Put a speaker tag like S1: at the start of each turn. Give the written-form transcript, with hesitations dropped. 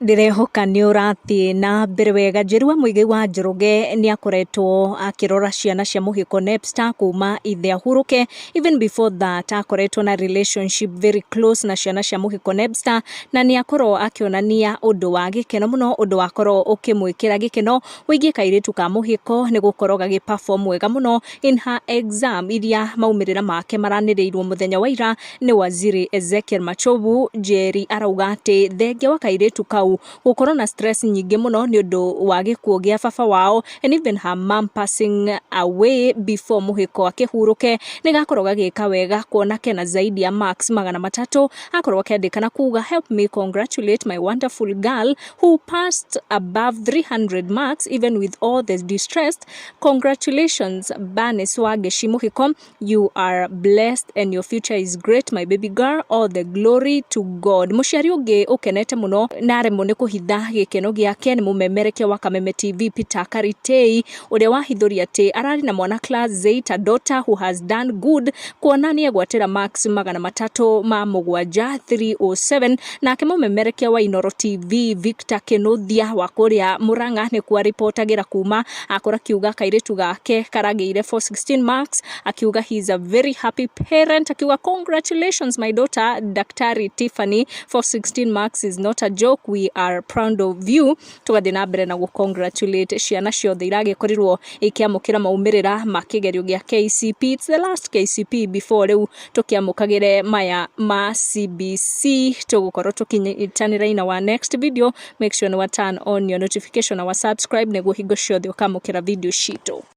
S1: Ndĩrehoka nĩ ũrathiĩ na mbere wega. Njeri wa Mũigai wa Njoroge nĩ akoretwo akĩrora ciana cia Mũhĩko Nepstar kuma ithe ahurũke. Even before that, akoretwo na relationship very close na ciana cia Mũhĩko Nepstar, na nĩ akorwo akĩonania ũndũ wa gĩkeno mũno, ũndũ wakorwo ũkĩmwĩkĩra gĩkeno wĩgiĩ kairĩtu ka Mũhĩko nĩ gũkorwo gagĩ perform wega mũno in her exam iria maumĩrĩra make maranĩrĩirwo mũthenya wa ira nĩ Waziri Ezekiel Machogu. Njeri arauga atĩ thengia wa kairĩtu kau gũkorwo na stress nyingĩ mũno nĩ ũndũ wa gĩkuũ gĩa baba wao and even her mom passing away before Mũhĩko akĩhurũke, nĩ gakorwo gagĩka wega kuona kena zaidi ya marks 300. Akorwo akĩandĩka na kuga, "Help me congratulate my wonderful girl who passed above 300 marks even with all the distress. Congratulations, Banis Wangechi Mũhĩko. You are blessed and your future is great, my baby girl. All the glory to God." Mũciari ũngĩ ũkenete mũno na aremwo nĩ kũhitha gĩkeno gĩake nĩ mũmemerekia wa Kameme TV Peter Karitei, ũrĩa wahithũria atĩ ararĩ na mwana class 8, a daughter who has done good, kuona nĩ egwatĩra marks 307, 307. Nake mũmemerekia wa Inoro TV Victor Kinuthia wa kũrĩa Murang'a nĩkuo aripotagĩra kuma, akora akiuga kairĩtu gake karagĩire 416 marks, akiuga he is a very happy parent, akiuga, "Congratulations, my daughter Daktari Tiffany. 416 marks is not a joke. We are proud of you." Tũgathiĩ na mbere na gũ congratulate ciana ciothe iragĩkorirwo ikĩamũkĩra maumĩrĩra ma kĩgerio gĩa KCP. It's the last KCP before rĩu tũkĩamũkagĩre maya ma CBC. Tũgũkorwo tũkĩnyitanĩra in our next video. Make sure nĩ wa turn on your notification na wa subscribe nĩguo hingo ciothe ũkamũkĩra video citũ.